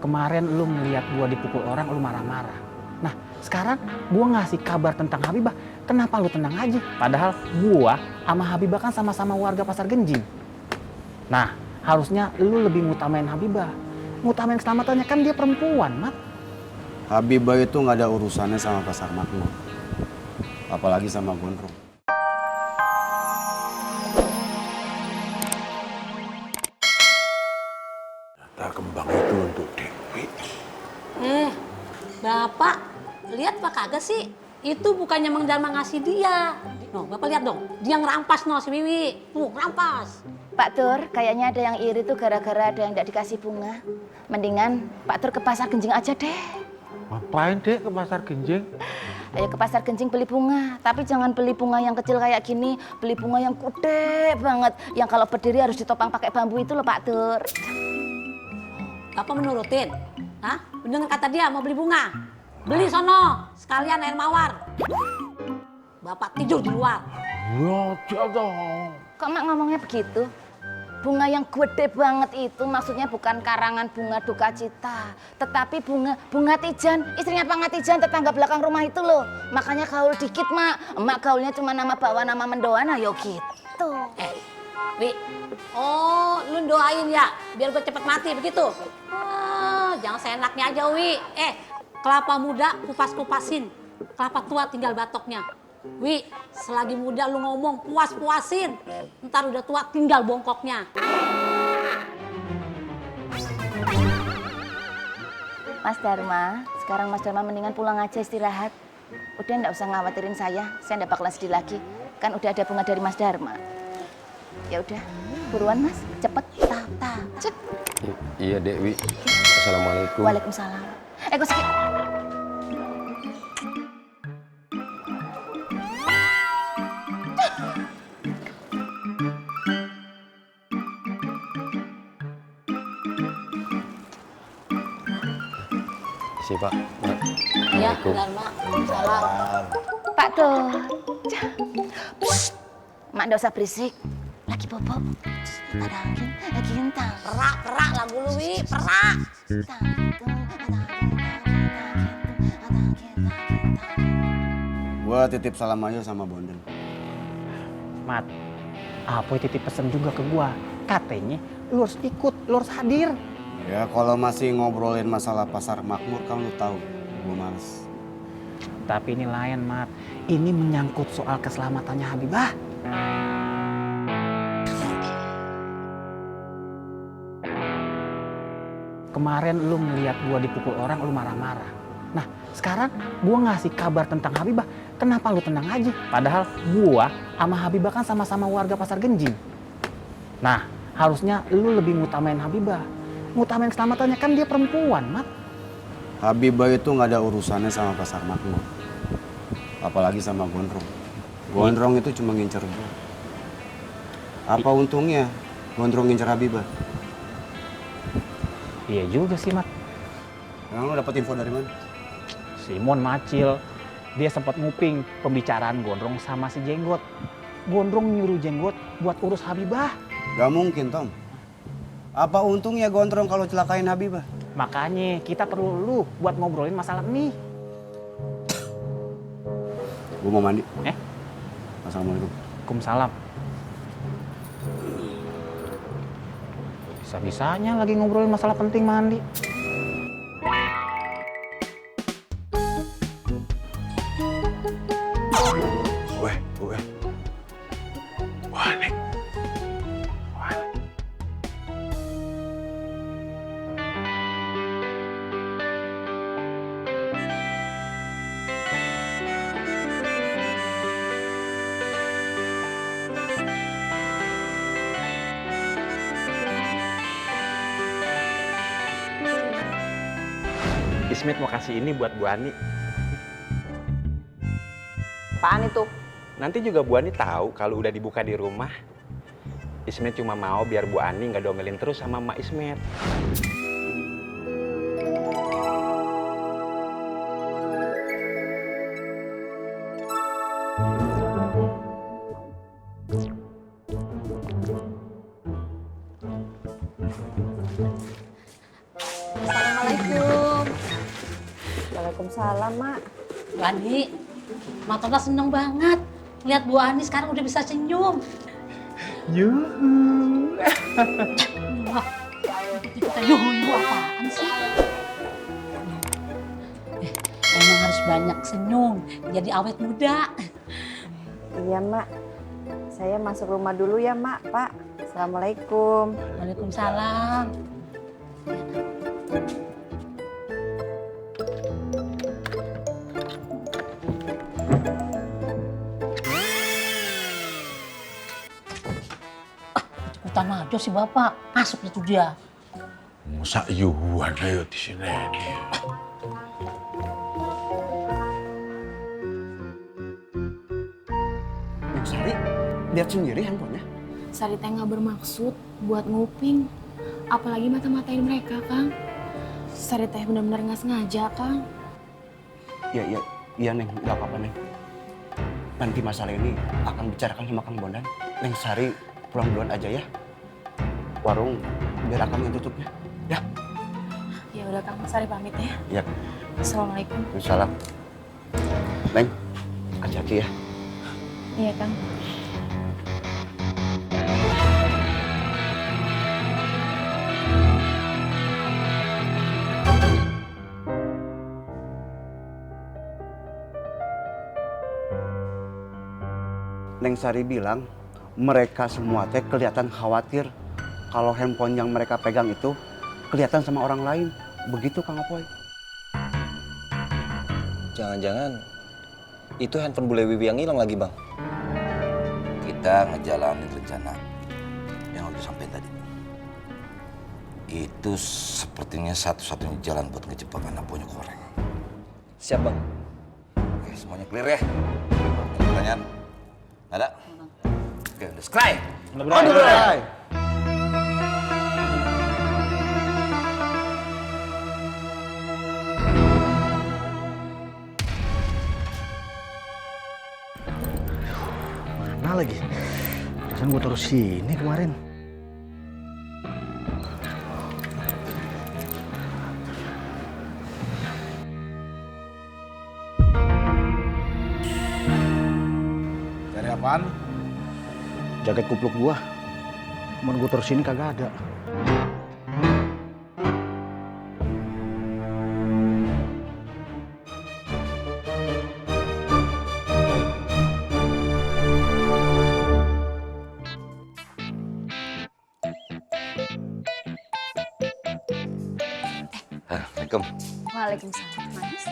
Kemarin lu ngeliat gua dipukul orang, lu marah-marah. Nah, sekarang gua ngasih kabar tentang Habibah, kenapa lu tenang aja? Padahal gua sama Habibah kan sama-sama warga Pasar Genjing. Nah, harusnya lu lebih ngutamain Habibah. Ngutamain keselamatannya, kan dia perempuan, Mat. Habibah itu nggak ada urusannya sama Pasar Makmur. Apalagi sama Gondrong. Data kembang itu untuk Dewi. Bapak, lihat Pak kagak sih? Itu bukannya Mang Darma ngasih dia. No, Bapak lihat dong, dia ngerampas no si Wiwi. Tuh, ngerampas. Pak Tur, kayaknya ada yang iri tuh gara-gara ada yang nggak dikasih bunga. Mendingan Pak Tur ke Pasar Genjing aja deh. Ngapain dek ke Pasar Genjing? Ayo ke Pasar Genjing beli bunga. Tapi jangan beli bunga yang kecil kayak gini. Beli bunga yang gede banget. Yang kalau berdiri harus ditopang pakai bambu itu loh Pak Tur. Bapak menurutin? Hah? Bener kata dia mau beli bunga? Beli sono, sekalian air mawar. Bapak tidur di luar. Ya dong. Kok Mak ngomongnya begitu? Bunga yang gede banget itu maksudnya bukan karangan bunga duka cita, tetapi bunga Tijan, istrinya Pak Ngatijan, tetangga belakang rumah itu loh. Makanya gaul dikit, Mak. Emak gaulnya cuma nama bawa nama mendoan, ayo gitu. Wi, oh lu doain ya biar gue cepet mati begitu? Jangan seenaknya aja Wi. Kelapa muda kupas-kupasin, kelapa tua tinggal batoknya. Wi, selagi muda lu ngomong puas-puasin, ntar udah tua tinggal bongkoknya. Mas Dharma, sekarang Mas Dharma mendingan pulang aja istirahat. Udah nggak usah ngawatirin saya nggak bakalan sedih lagi. Kan udah ada bunga dari Mas Dharma. Ya udah, buruan Mas, cepet, cek. Iya Dewi. Assalamualaikum. Waalaikumsalam. Kusiki. Si Pak. Ya, Dharma. Salam. Pak Tur. Mak nggak usah berisik. Lagi bobo. Ada angin, lagi gintang. Perak lagu lu Wi, perak. Gua titip salam aja sama Bonden. Mat, Apoy titip pesen juga ke gua. Katanya lu harus ikut, lu harus hadir. Ya kalau masih ngobrolin masalah Pasar Makmur kan lu tahu, gua males. Tapi ini lain, Mat. Ini menyangkut soal keselamatannya Habibah. Kemarin lu ngeliat gua dipukul orang, lu marah-marah. Nah, sekarang gua ngasih kabar tentang Habibah, kenapa lu tenang aja? Padahal gua sama Habibah kan sama-sama warga Pasar Genjing. Nah, harusnya lu lebih ngutamain Habibah. Ngutamain keselamatannya, kan dia perempuan, Mat. Habibah itu nggak ada urusannya sama Pasar Makmur. Apalagi sama Gondrong. Gondrong itu cuma ngincer gua. Apa untungnya Gondrong ngincer Habibah? Iya juga sih, Mat. Emang lu dapet info dari mana? Simon Macil, dia sempat nguping pembicaraan Gondrong sama si Jenggot. Gondrong nyuruh Jenggot buat urus Habibah. Gak mungkin, Tom. Apa untungnya Gondrong kalau celakain Habibah? Makanya kita perlu lu buat ngobrolin masalah ini. Gua mau mandi. Assalamualaikum. Waalaikumsalam. Bisa-bisanya lagi ngobrolin masalah penting mandi. Weh. Wah, nih. Ismet mau kasih ini buat Bu Ani. Apaan itu? Nanti juga Bu Ani tahu kalau udah dibuka di rumah. Ismet cuma mau biar Bu Ani nggak domelin terus sama Mak Ismet. Waalaikumsalam, Mak. Bu Ani, Mak Tola seneng banget. Lihat Bu Ani sekarang udah bisa senyum. Yuhu. Wah, ikut-ikutan yuhu apaan sih? Emang harus banyak senyum, jadi awet muda. Iya, Mak. Saya masuk rumah dulu ya, Mak, Pak. Assalamualaikum. Waalaikumsalam. Ikutan aja sih Bapak, masuk itu dia. Masa yuhuan ayo di sini nih. Neng Sari, lihat sendiri handphonenya. Sari teh nggak bermaksud buat nguping. Apalagi mata-matain mereka, Kang. Sari teh benar-benar nggak sengaja, Kang. Iya Neng, nggak apa-apa Neng. Nanti masalah ini akan bicarakan sama Kang Bondan. Neng Sari pulang duluan aja ya. Warung biar Akang yang tutupnya. Ya. Ya udah, Kang. Sari pamit ya. Ya. Assalamualaikum. Salam. Neng, hati-hati ya. Iya, Kang. Neng Sari bilang mereka semua teh kelihatan khawatir kalau handphone yang mereka pegang itu kelihatan sama orang lain. Begitu Kang Apoy. Jangan-jangan itu handphone bule Wiwi yang hilang lagi, Bang. Kita ngejalanin rencana yang udah sampai tadi. Itu sepertinya satu-satunya jalan buat ngejebak anak bonyok goreng. Siap, Bang. Oke, semuanya clear ya? Ada pertanyaan? Ada? Oke, udah skry. Mana lagi? Perasaan gue terus sini kemarin. Cari apaan? Jaket kupluk gua. Mau gue terus sini kagak ada. Assalamualaikum. Waalaikumsalam, Mas.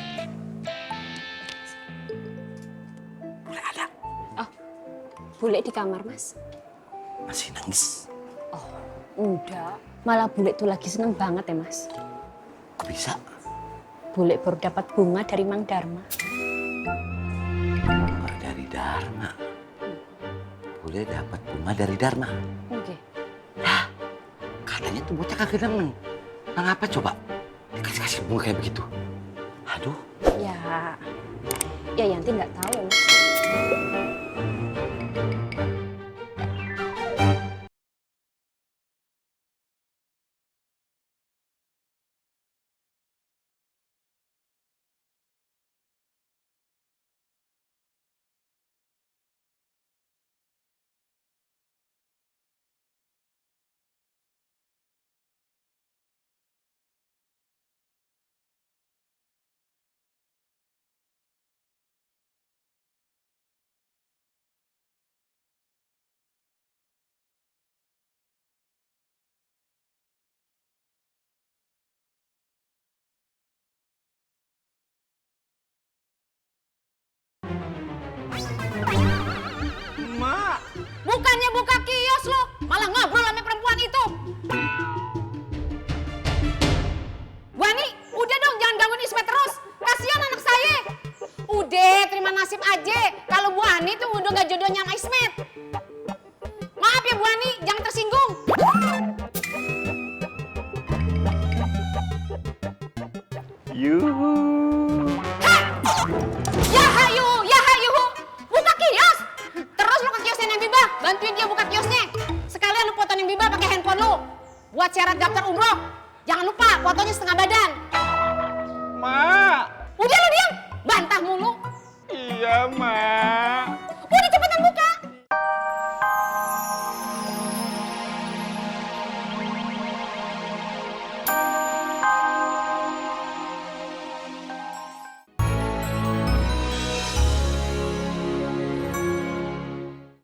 Boleh ada? Bule di kamar, Mas. Masih nangis. Enggak. Malah bule tuh lagi seneng banget ya, Mas. Kok bisa? Bule baru dapat bunga dari Mang Dharma. Bunga dari Dharma. Boleh dapat bunga dari Dharma. Oke. Nah, katanya tuh bocah kagak demen. Nah, ngapa coba? Dikasih-kasih bunga kayak begitu. Aduh. Ya Yanti nggak tahu ya, Mas. Bukannya buka kios lo, malah ngobrol sama perempuan itu. Bu Ani, udah dong jangan gangguin Ismet terus. Kasihan anak saya. Udah, terima nasib aja. Kalau Bu Ani tuh udah gak jodohnya sama Ismet. Maaf ya Bu Ani, jangan tersinggung. Yuhu. Ya hayu, buka kios. Terus lu ke kiosnya Neng Bibah, bantuin dia buka kiosnya. Sekalian lu foto Neng Bibah pakai handphone lu. Buat syarat daftar umroh. Jangan lupa fotonya setengah badan. Ma,